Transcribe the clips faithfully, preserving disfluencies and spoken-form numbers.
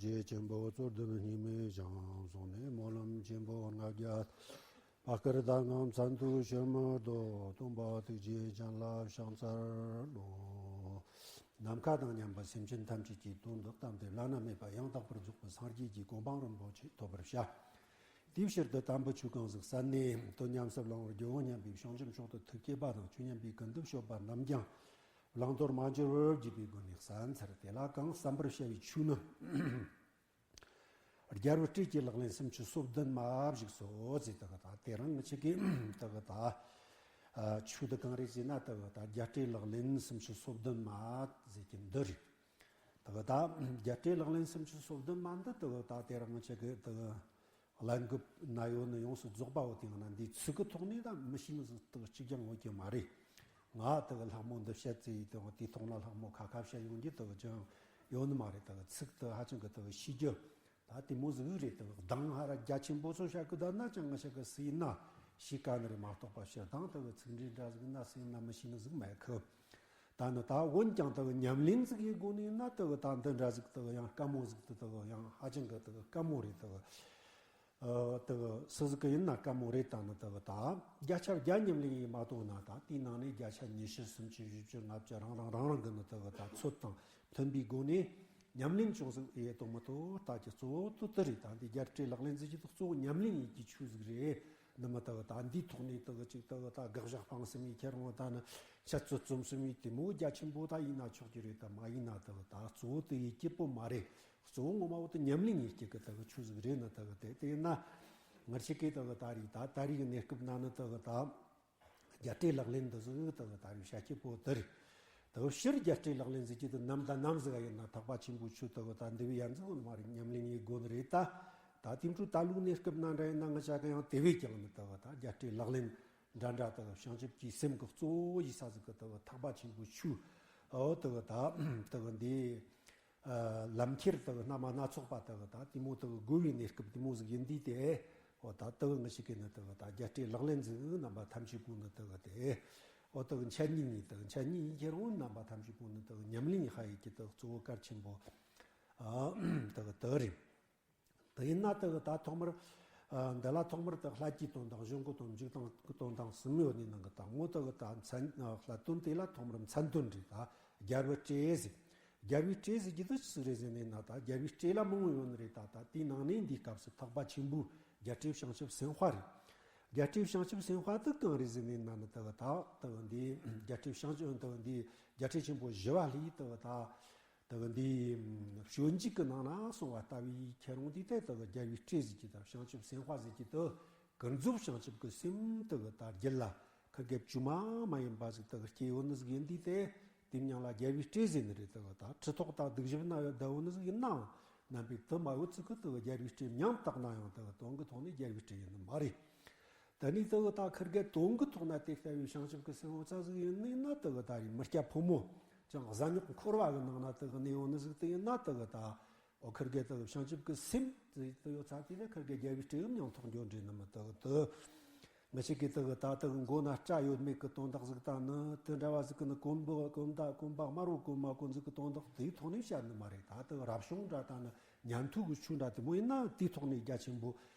རྗེ་ཆེན་པོ་རྩོད་ལྡན་སྙིགས་མའི་ཞིང་། གསུང་ནས་སྨོན་ལམ་ཆེན་པོ་ལྔ་བརྒྱ། བར་བསྐལ་དང་ངམ་མཚན་དུ་ཕྱིར་མི་ལྡོག། སྟོན་པ་ཐུགས་རྗེ་ཅན་ལ་ཕྱག་འཚལ་ལོ། ནམ་མཁའ་དང་མཉམ་པའི་སེམས་ཅན་ཐམས་ཅད་ཀྱི་དོན་དུ་གཏན་བདེ་བླ་ན་མེད་པ་ཡང་དག་པར་རྫོགས་པའི་སངས་རྒྱས་ཀྱི་གོ་འཕང་རིན་པོ་ཆེ་ཐོབ་པར་བྱ། དེའི་ཕྱིར་དུ་དམ་པའི་ཆོས་གང་ཟིག་གསན་ནས་དོན་ཉམས་སུ་བླང་བར་འགྱུར་བ་སྙམ་པའི་བྱང་ཆུབ་མཆོག་ཏུ་ཐུགས་བསྐྱེད་པ་དང་། ཆོས་ཉན་པའི་ཀུན་ཏུ་སྤྱོད་པ་རྣམས་ཀྱང་བླང་དོར་མ་འགྱུར་བར་བགྱིས་པའི་སྒོ་ནས་གསན་འཚལ། དེ་ལ་གང་གསན་པར་བྱ་བའི་ཆོས་ནི། རྒྱལ་བའི་སྲས་ཀྱི་ལག་ལེན་སུམ་ཅུ་སོ་བདུན་མ་བཞུགས་སོ་ཟེར། དེ་ག་ད་དེ་རིང་ང་ཅག་གིས་དེ་ག་ད་ཆོས་འདི་གང་རེད་ཟེར་ན། དེ་ག་ད་རྒྱལ་སྲས་ལག་ལེན་སུམ་ཅུ་སོ་བདུན་མ་ཟེར་གྱི་འདི་རེད། དེ་ག་ད་རྒྱལ་སྲས་ལག་ལེན་སུམ་ཅུ་སོ་བདུན་མ་འདི་དེ་ག་ད་དེ་རིང་ང་ཅག་གིས་དེ་ག་ལན་འགུབ་ན་ཡོད་ནི་ཡོངས་སུ་རྫོགས་པའོ། དེ་ཡང་ན་འདིའི་ཚིག་གི་ཐོག་ནས་ད་མི་ཤེས་ནི་ཟིག་དེ་ག་གཅིག་ཀྱང་ཡོད་ཀྱི་མ་རེད། ང་དེ་ག་ལྷག་མོ་འདི་བཤད་ཚེ་ཡིན་དེ་དེའི་ཐོག་ན་ལྷག་མོ་ཁ་ཁ་བཤད་ཡོང་རྒྱུ་དེ་ག་ཅང་ཡོད་ནི་མ་རེད། དེ་ག་ཚིག་དེ་ཧ་ཅང་གི་དེ་ག་ཤེས་རྒྱུ་ད་དེ་མོ་ཟིག་རེད། དེ་ག་གདངས་ཧ་ར་རྒྱ་ཆེན་པོ་ཚོ་བཤད་གི་ད་ན་ཅང་ང་ཅག་གིས་སུ་ཡིན་ན་ཤེས་དཀའ་ནི་རེད་མ་གཏོགས་པ། སྤྱིར་བཏང་དེ་ག་ཚིག་འགྲེལ་འདྲ་ཟིག་ན་སུ་ཡིན་ན་མི་ཤེས་ནི་ཟིག་མེད་གི། ད་ནི་ད་འོན་ཀྱང་དེ་ག་ཉམས་ལེན་ཟིག་ཡེད་དགོས་ནི་ཡིན་ན་དེ་ག་ད་འདི་འདྲ་ཟིག་དེ་ག་ཡང་དཀའ་མོ་ཟིག་དེ་དེ་ག་ཡང་ཧ་ཅང་གི་དེ་ག་དཀའ་མོ་རེད། དེ་ག་ཨ་དེ་ག་སུ་ཟིག་གི་ཡིན་ན་དཀའ་མོ་རེད། ད་ནི་དེ་ག་ད་བརྒྱ་ཆ་བརྒྱ་ཉམས་ལེན་ཡེད་མ་ཐུབ་ན་ད་དེའི་ནང་ནས་བརྒྱ་ཆ་ཉི་ཤུ་སུམ་ཅུ་བཞི་བཅུ་ལྔ་བཅུ་རང་རང་རང་རང་གི་ནི་དེ་ག་ད་ཚོད་དང་མཐུན་པའི་སྒོ་ནས་ཉམས་ལེན་ཅུང་ཟིག་ཡེད་ཐུབ་མི་ཐུབ་ལྟ་རྒྱུ་གཙོ་བོ་དེ་དེ་རེད། ད་འདི་རྒྱལ་སྲས་ལག་ལེན་ཟེར་རྒྱུ་དེ་གཙོ་བོ་ཉམས་ལེན་ཡེད་རྒྱུའི་ཆོས་ཟིག་རེད། ནི་མི་དེ་ག་ད་འདིའི་ཐོག་ནས་དེ་ག་ཅིག་དེ་ག་ད་དགག་བཞག་སྤང་སེམས་ཡེད་ཁྱེར་འོང་། ད་ནི་འཆད་རྩོད་རྩོམ་སེམས་ཡེད་དེ་མོ་རྒྱ་ཆེན་པོ་ད་ཡིན་ན་ཆོག་རྒྱུ་རེད། ད་མ་ཡིན་ན་དེ་ག་ད་གཙོ་བོ་དེ་ཡེད་རྒྱུ་པོ་མ་རེད། གཙོ་བོ་ངོ་མ་བོ་དེ་ཉམས་ལེན་ཡེད་རྒྱུ་གི་དེ་ག་ཆོས་ཟིག་རེད། ནི་དེ་ག་དེ་དེ་ཡིན་ན་ང་ཅག་གིས་དེ་ག་ད་རེས་ད་ད་རེས་ཀྱི་གནས་སྐབས་ན་ནི་དེ་ག་ད་རྒྱལ་སྲས་ལག་ལེན་འདི་ཟིག་དེ་ག་ད་རེས་བཤད་རྒྱུ་པོ་དེ་རེད། དེ་ག་སྤྱིར་རྒྱལ་སྲས་ལག་ལེན་ཟེར་རྒྱུ་དེ་ནམ་དང་ནམ་ཟིག་ག་ཡིན་ན་ཐེག་པ་ཆེན་པོའི་ཆོས་དེ་ག་ད་འདི་བས་ཡར་འཛེགས་ཡོད་ནི་མ་རེད། ཉམས་ལེན་ཡེད་དགོས་ནི་རེད། ད་ད་དེང་དུས་ད་ལོའི་གནས་སྐབས་ན་འདྲ་ཡིན་ན་ང་ཅག་གིས་ཡང་དེ་བས་ཀྱང་ནི་དེ་ག་ད་རྒྱལ་སྲས་ལག་ལེན་འདྲ་འདྲ་དེ་ག་བྱང་ཆུབ་ཀྱི་སེམས་ཀྱི་གཙོ་བོ་ཡིན་ས་ཟིག་གི་དེ་ག་ཐེག་པ་ཆེན་པོའི་ཆོས། ཨོ་དེ་ག་ད་དེ་ག་འདི་ཨ་ལམ་ཁྱེར་དེ་ག་སྣ་མ་སྣ་ཚོགས་པ་དེ་ག་ད་དེ་མོ་དེ་ག་དགོས་པའི་གནས་སྐབས་དེ་མོ་ཟིག་ཡིན་དུས་དེ། ཨོ་ད་དེ་ག་ང་ཅག་གིས་ནི་དེ་ག་ད་རྒྱལ་སྲས་ལག་ལེན་ཟེར་རྣམ་པ་ཐམས་ཅད་པོ་ནི་དེ་ག་དེ། ཨོ་དེ་ག་འཆད་ཉན་ནི་དེ་ག་འཆད་ཉན་ཡེད་ཁྱེར་འོང་། རྣམ་པ་ཐམས་ཅད་པོ་ནི་དེ་ག་ཉམས་ལེན་ཡེད་ཧ་ཡེད་རྒྱུ་དེ་ག་གཙོ་བོ་གལ་ཆེན་པོ་ཨ་དེ་ག་དེ་རེད། དེ་ཡིན་ན་དེ་ག་ད་ཐོག་མར་ཨ་འདི་ལ་ཐོག་མར་དེ་ག་བསླད་རྒྱུའི་དོན་དང་གཞུང་གི་དོན། འཇུག་ལྡོག་གི་དོན་དང་གསུམ་ཡོད་ནི་ནང་གི་ད་ངོ་དེ་ག་ད་མཚན་ཨ་བསླད་དོན་དེ་ལ་ཐོག་མར་མཚན་དོན་རེད། ད་རྒྱལ་བའི་སྲས་ཟེར། རྒྱལ་བའི་སྲས་ཟེར་རྒྱུ་དེ་ཆི་ཟིག་རེད་ཟེར་ནས་ན། ད་རྒྱལ་བའི་སྲས་ལ་མང་བོ་ཡོད་ནི་རེད། ད་ད་དེའི་ནང་ནས་འདིའི་སྐབས་སུ་ཐེག་པ་ཆེན་པོའི་རྒྱལ་སྲས་བྱང་ཆུབ་སེམས་དཔའ་རེད། རྒྱལ་སྲས་བྱང་ཆུབ་སེམས་དཔའ་དེ་གང་རེད་ཟེར་ནས་ན་ནི། དེ་ག་ད་དེ་ག་འདི་རྒྱལ་སྲས་བྱང་ཆུབ་དེ་ག་འདི་རྒྱལ་སྲས་ཆེན་པོ་ཞི་བ་ལྷས་དེ་ག་ད་དེ་ག་འདི་སྤྱོད་འཇུག་གི་ནང་ན་གསུངས་པ་ལྟ་བུའི་ཁྱེར་འོང་དུས་དེ་དེ་ག་རྒྱལ་བའི་སྲས་ཟེར་རྒྱུ་དང་བྱང་ཆུབ་སེམས་དཔའ་ཟེར་རྒྱུ་དེ་ཀུན་རྫོབ་བྱང་ཆུབ་ཀྱི་སེམས་དེ་ག་ད་རྒྱུད་ལ་ཁ་གེབ་བཅུ་མ་མ་ཡིན་པ་ཟིག་དེ་ག་སྐྱེ་ཡོད་ནི་ཟིག་ཡིན་དུས་དེ། དེ་མྱིང་ལ་རྒྱལ་བའི་སྲས་ཟེར་ནི་རེད། དེ་ག་ད་ཁྲི་ཐོག་དང་གདུགས་ཞབས་ན་ཡོད་བསྡད་ཡོད་ནི་ཟིག་ཡིན་ནའང་རྣམ་པའི་དེ་མ་ཡོད་ཚིག་གི་དེ་ག་རྒྱལ་བའི་སྲས་མྱིང་བཏགས་ན་ཡང་དེ་ག་དོན་གྱི་ཐོག་ནས་རྒྱལ་བའི་སྲས་ཡིན་ནི་མ་རེད། དེ་ནས་དེ་ག་ད་ཁིར་གེ་དོན་གྱི་ཐོག་ན་དེ་ལྟ་བུའི་བྱང་ཆུབ་ཀྱི་སེམས་འོ་ཙམ་ཟིག་ཡིན་ནི་ན། དེ་ག་ད་རེས་མི་སྐྱ་ཕོ་མོ་ཅང་གཟན་རྙོག་འཁོར་བ་གི་ནང་ན་དེ་ག་གནས་ཡོད་ནི་ཟིག་དེ་ཡིན་ན། དེ་ག་ད་འོ་ཁིར་གེ་དེ་ག་བྱང་ཆུབ་ཀྱི་སེམས་ཟིག་དེ་ཡོད་ཚར་དུས་ནས་ཁིར་གེ་རྒྱལ་བའི་སྲས་མྱིང་ཐོགས་འགྱོ་འདྲེ་ནི་མི་དེ་ག་དེ། ང་ཅག་གིས་དེ་ག་ད་དེ་ག་མགོ་ན་སྐྲ་ཡོད་མེད་ཀྱི་དོན་དག་ཟིག་དང་ནི། དེ་འདྲ་བ་ཟིག་གི་ནི་གོམ་པ་གོམ་ད་གོམ་པ་དམར་བོ་གོམ་མ་གོམ་ཟིག་གི་དོན་དག་དེའི་ཐོག་ནས་བཤད་ནི་མ་རེད། ད་དེ་ག་རབ་བྱུང་འདྲ་ད་ནི་ཉན་ཐོས་ཀྱི་ཆོས་འདྲ་དེ་མོ་ཡིན་ན་དེའི་ཐོག་ནས་རྒྱ་ཆེན་པོ་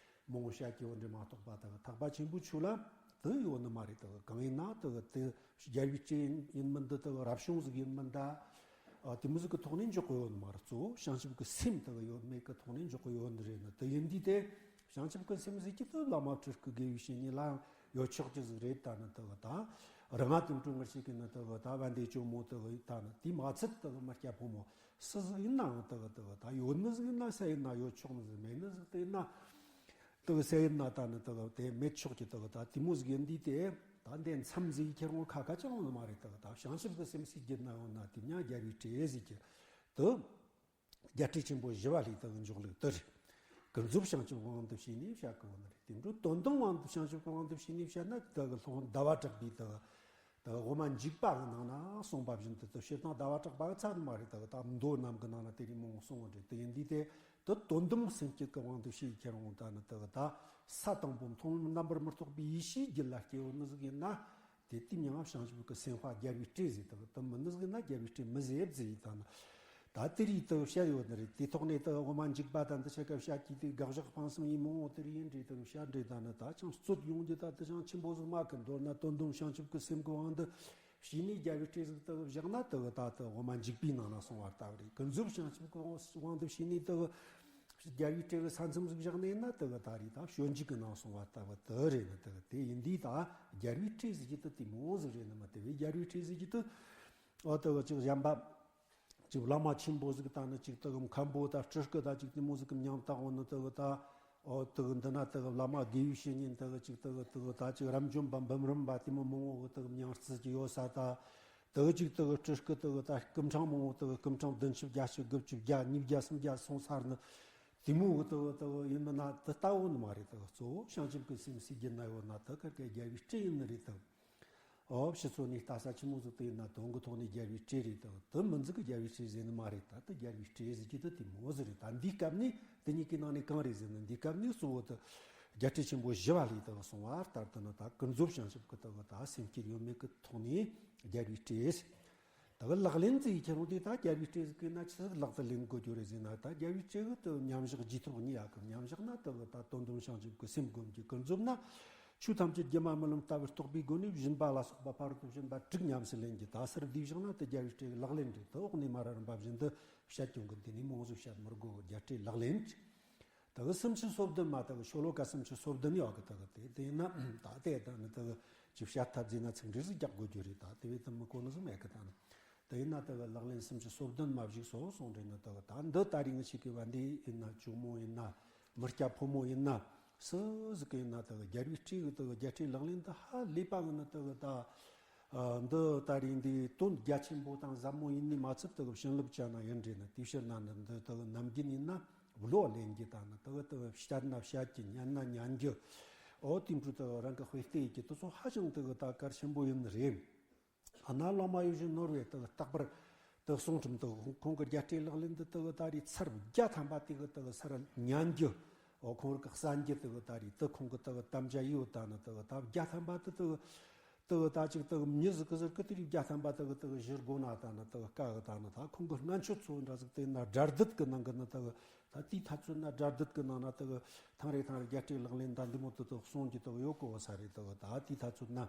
མང་བོ་བཤད་ཀྱི་ཡོད་འདྲེ་མ་གཏོགས་པ། དེ་ག་ཐེག་པ་ཆེན་པོའི་ཆོས་ལ་དེ་ཡོད་ནི་མ་རེད། དེ་ག་གང་ཡིན་ན་དེ་ག་དེ་རྒྱལ་བའི་སྲས་ཡིན་མིན་འདི་དེ་ག་རབ་བྱུང་ཟིག་ཡིན་མིན་ད། ཨ་དེ་མོ་ཟིག་གི་ཐོག་ནས་འཇོག་གི་ཡོད་ནི་མ་རེད། གཙོ་བོ་བྱང་ཆུབ་ཀྱི་སེམས་དེ་ག་ཡོད་མེད་ཀྱི་ཐོག་ནས་འཇོག་གི་ཡོད་ནི་རེད། ནི་དེ་ཡིན་དུས་དེ་བྱང་ཆུབ་ཀྱི་སེམས་ཟེར་རྒྱུ་དེ་བླ་མ་སྤྲུལ་སྐུ་དགེ་བའི་བཤེས་གཉེན་ལའང་ཡོད་ཆོག་རྒྱུ་ཟིག་རེད། ད་ནི་དེ་ག་ད་རིང་དུས་འགྲོ་ངར་ཞིག་གི་ནི་དེ་ག་ད་བན་དེ་ཇོ་མོ་དེ་ག་ད་ནི་དེ་མ་ཚད་དེ་ག་མི་སྐྱ་ཕོ་མོ་སུ་ཟིག་ཡིན་ནའང་དེ་ག་དེ་ག་ད་ཡོད་ནི་ཟིག་ཡིན་ན་ཟེར་ཡིན་ན་ཡོད་ཆོག་ནི་ཟིག་མེད་ནི་ཟིག་དེ་ཡིན་ན། དེ་ག་ཟེར་ཡིན་ན་ད་ནི་དེ་ག་དེ་མེད་ཆོག་གི། དེ་ག་ད་དེ་མོ་ཟིག་ཡིན་དུས་དེ་ད་འདི་མཚམས་ཟིག་ཁྱེར་འོང་ཁ་ཁ་ཅང་ཡོད་ནི་མ་རེད། དེ་ག་ད་བྱང་ཆུབ་ཀྱི་སེམས་ཟེར་རྒྱུ་ན་ཡོང་ན་དེ་མྱིང་རྒྱལ་བའི་སྲས་ཟེར་རྒྱུ་དེ་རྒྱལ་སྲས་ཆེན་པོ་ཞི་བ་ལྷས་དེ་ག་འཇོག་ལུགས་དེ་རེད། ཀུན་རྫོབ་བྱང་ཆུབ་དབང་དུ་བྱས་ནས་བཤད་གི་ཡོད་ནི་རེད། དེ་འཕྲོ་དོན་དམ་དབང་དུ་བྱང་ཆུབ་ཀྱི་དབང་དུ་བྱས་ནས་བཤད་ན་དེ་ག་སློབ་དཔོན་ཟླ་བ་གྲགས་པས་དེ་ག་དེ་ག་དབུ་མ་འཇུག་པ་གི་ནང་ན་གསུངས་པ་བཞིན་དུ། དེ་སྤྱིར་བཏང་ཟླ་བ་གྲགས་པ་གི་ཚབ་ནི་མ་རེད། དེ་ག་ད་མདོ་རྣམས་གི་ནང་ན་དེ་རིང་མང་བོ་གསུངས་པ་རེད། དེ་ཡིན་དུས་དེ་དེ་དོན་དམ་སེམས་བསྐྱེད་ཀྱི་དབང་དུ་བྱས་ཁྱེར་འོང་ད་ནི་དེ་ག་ད་ས་དང་པོ་མཐོང་ལམ་རྣམ་པར་མི་རྟོག་པའི་ཡེ་ཤེས་རྒྱུད་ལ་སྐྱེ་བོ་ནི་ཟིག་ཡིན་ན། དེ་དེ་མྱིང་བྱང་ཆུབ་ཀྱི་སེམས་དཔའ་རྒྱལ་བའི་སྲས་ཟེར། དེ་ག་དེ་མིན་ནི་ཟིག་ཡིན་ན་རྒྱལ་བའི་སྲས་མི་ཟེར་ཟེར་ཡིན། ད་ནི་ ད་དེ་རིགས་དུ་བཤད་ཡོད་ནི་རེད། དེ་ཐོག་ནས་དུ་དབུ་མ་འཇུག་པ་དང་དུ་ཆ་སྐབས་བཤད་ཀྱི་དེ་དགག་བཞག་སྤང་གསུམ་ཡིན་མོ་དེ་རིགས་ཡིན་འདྲ་དུ་བཤད་འདྲ་ད་ནི་ད་ཅང་རྩོད་ཡོང་རྒྱུ་ད་དུ་ཅང་ཆེན་པོ་ཟིག་མ་གི། མདོར་ན་དོན་དམ་བྱང་ཆུབ་ཀྱི་སེམས་ཀྱི་དབང་དུ་བྱས་ནས་རྒྱལ་བའི་སྲས་ཟིག་དུ་བཞག་ན་དུ་ད་དུ་དབུ་མ་འཇུག་པའི་ནང་ན་སོང་བ་ལྟ་བུ་རེད། ཀུན་རྫོབ་བྱང་ཆུབ་ཀྱི་དབང་དུ་བྱས་ནས་དུ་རྒྱལ་བའི་སྲས་ཀྱི་ས་མཚམས་ཟིག་བཞག་ནས་ན་དུ་ད་རེད། ད་སྤྱོད་འཇུག་གི་ནང་སོང་བ་ལྟ་བུ་དུ་རེད་ནི་དུ་དེ་ཡིན་དུས་ད་རྒྱལ་བའི་སྲས་ཟིག་གི་དུ་དེ་མོ་ཟིག་རེད་ནི་མ། དེ་བས་རྒྱལ་བའི་སྲས་ཟིག་གི་དུ་ཨོ་དུ་ཅིག་གཞན་པ། ཅིག་བླ་མ་ཆེན་པོ་ཟིག་ད་ནི་ཅིག་དུ་མཁན་པོ་ད་སྤྲུལ་སྐུ་ད་ཅིག་དེ་མོ་ཟིག་གི་མྱིང་བཏགས་འོ་ནི་དུ་ད། ཨོ་དུ་འདི་ན་དུ་བླ་མ་དགེ་བའི་བཤེས་གཉེན་དུ་ཅིག་དུ་དུ་ད་ཅིག་རབ་འབྱམས་པ་འབུམ་རམས་པ་དེ་མོ་མང་བོ་དུ་མྱིང་བརྩི་གི་ཡོད་ས། ད་དུ་ཅིག་དུ་སྤྲུལ་སྐུ་དུ་ད་སྐུ་ཕྲེང་མང་བོ་དུ་སྐུ་ཕྲེང་བདུན་ཅུ་བརྒྱད་ཅུ་དགུ་བཅུ་བརྒྱ་ཉིས་བརྒྱ་སུམ་བརྒྱ་སོང་ཚར་ནི་དེ་མོ་དུ་དུ་ཡིན་ན་དུ་ལྟ་བོ་ནི་མ་རེད། དུ་གཙོ་བོ་བྱང་ཆུབ་ཀྱི་སེམས་ཟེར་རྒྱུ་ན་ཡོད་ན་དུ་ཁ་ཁ་རྒྱལ་བའི་སྲས་ཡིན་ནི་རེད་དུ། ཨོ་ཕྱི་ཚོ་ནས་ལྟ་ས་ཆི་མོ་ཟིག་དེ་ཡིན་ན་དོན་གི་ཐོག་ནས་རྒྱལ་བའི་སྲས་རེད་དང་དུ་མི་འཛིག་གི་རྒྱལ་བའི་སྲས་ཟེར་ནི་མ་རེད། ད་དུ་རྒྱལ་བའི་སྲས་ཟེར་གྱི་དུ་དེ་མོ་ཟིག་རེད། ད་འདིའི་སྐབས་ནས་དེ་གཉིས་ཀའི་ནང་ནས་གང་རེད་ཟེར་ན་འདིའི་སྐབས་ནས་གཙོ་བོ་དུ་རྒྱལ་སྲས་ཆེན་པོ་ཞི་བ་ལྷས་དུ་གསུང་བ་ལྟར་དུ་ནི་ད་ཀུན་རྫོབ་བྱང་ཆུབ་ཀྱི་དུ་ད་སེམས་བསྐྱེད་ཡོད་མེད་ཀྱི་ཐོག་ནས་རྒྱལ་བའི་སྲས། ད་གི་ལག་ལེན་ཟེར་ཁྱེར་རུང་དེ་ད་རྒྱལ་བའི་སྲས་ཟིག་གི་ན་ཆི་ཟིག་ལག་ཏུ་ལེན་དགོས་རྒྱུ་རེད་ཟེར་ན། ད་རྒྱལ་བའི་སྲས་གི་དུ་མཉམ་བཞག་རྗེས་ཐོབ་གཉིས་ཡ་གི་མཉམ་བཞག་ན་དུ་གི་ད་དོན་དམ་བྱང་ཆུབ་ཀྱི་སེམས་སྒོམ་གྱི། ཀུན་རྫོབ་ན་ཆོས་ཐམས་ཅད་སྒྱུ་མ་རྨི་ལམ་ལྟ་བུར་རྟོགས་པའི་སྒོ་ནས་སྦྱིན་པ་ལ་སོགས་པ་ཕ་རོལ་ཏུ་ཕྱིན་པ་དྲུག་ཉམས་སུ་ལེན་གྱི། ད་སར་འདི་བཞག་ན་དུ་རྒྱལ་བའི་སྲས་ཀྱི་ལག་ལེན་རེད། དུ་འོག་ནས་མ་ར་རིམ་པ་བཞིན་དུ་བཤད་ཀྱང་གི་འདི་ནས་མང་ཟིག་བཤད་མི་དགོས་གི། རྒྱལ་སྲས་ལག་ལེན་རེད། དེ་གི་སུམ་ཅུ་སོ་བདུན་མ་དེ་གི་ཤོ་ལོ་ཀ་སུམ་ཅུ་སོ་བདུན་ཡོད་གི། དེ་གི་དེ་དེ་ཡིན་ན་ད་དེ་དང་ནི་དེ་གི་ཅིག་བཤད་ཐབས་ཟིན་ན་ཚིག་འགྲེལ་ཟིག་རྒྱག་དགོས་རྒྱུ་རེད། ད་དེ་བས་དེ་མི་གོ་ནི་ཟིག་མེད་གི། ད་ནི་དེ་ཡིན་ན་དེ་གི་ལག་ལེན་སུམ་ཅུ་སོ་བདུན་མ་བཞུགས་སོ་གསུངས་རེད། ནི་དེ་གི་ད་འདི་ད་རིང་ཞིག་གི་བ་འདི་ཡིན་ན་ཇོ་མོ་ཡིན་ན་མི་སྐྱ་ཕོ་མོ་ཡིན་ན་སུ་ཟིག་གི་ཡིན་ན་དེ་གི་རྒྱལ་བའི་སྲས་གི་དེ་གི་རྒྱལ་སྲས་ལག་ལེན་དེ་ཧ་ལས་པ་གི། ནི་དེ་གི་ད་འདི་ད་རིང་འདི་དོན་རྒྱ་ཆེན་པོ་དང་ཟབ་མོ་ཡིན་ནི་མ་ཚད་དེ་གི་བྱིན་རླབས་ཅན་ན་ཡིན་རེད། ནི་དེའི་ཕྱིར་ན་ནི་འདི་དེ་གི་ནམ་རྒྱུན་ཡིན་ན། བློ་ལེན་རྒྱུ་དང་ནི་དེ་གི་དེ་གི་བཤད་ན་བཤད་རྒྱུ། ཉན་ན་ཉན་རྒྱུ། ཨོ་དེ་འཕྲོ་དེ་གི་རང་གི་དཔེ་བལྟས་རྒྱུ་དེ་ཚོ་ཧ་ཅང་དེ་གི་ད་གལ་ཆེན་པོ་ཡིན་ནི་རེད། ཨ་ན་བླ་མ་ཡིད་བཞིན་ནོར་བུས་དེ་གི་རྟག་པར་དེ་གི་གསུང་རིམ་དེ་གི་ཁོང་གི་རྒྱལ་སྲས་ལག་ལེན་འདི་དེ་གི་ད་རེས་ཚར་བརྒྱ་ཐམ་པ་དེ་གི་དེ་གི་སར་ཉན་རྒྱུ། ཨོ་ཁོང་རང་གི་གསན་རྒྱུ་དེ་གི་ད་རེས་དེ་ཁོང་གི་དེ་གི་དམ་བཅའ་ཡོད། ད་ནི་དེ་གི་ད་བརྒྱ་ཐམ་པ་དེ་དེ་གི་དེ་གི་ད་ཅིག་དེ་གི་མྱི་ཟིག་གི་ཟེར་གི་དེ་རིགས་བརྒྱ་ཐམ་པ་དེ་གི་དེ་གི་བཞུར་དགོས་ན་ད་ནི་དེ་གི་དཀའ་གི། ད་ནི་ད་ཁོང་གི་སྔན་ཆད་ཚོ་འདྲ་ཟིག་དེ་ན་སྒྲ་སྡུད་གི་ནང་གི་ནི་དེ་གི་ད་དེའི་ཐ་ཚོད་ན་སྒྲ་སྡུད་གི་ནང་ན་དེ་གི་ཐང་རེ་ཐང་རེ་རྒྱལ་སྲས་ལག་ལེན་ད་འདི་མོ་དེ་དེ་གསུང་རྒྱུ་དེ་གི་ཡོད་གོ་བ་ས་རེད། དེ་གི་ད་དེའི་ཐ་ཚོད་ན་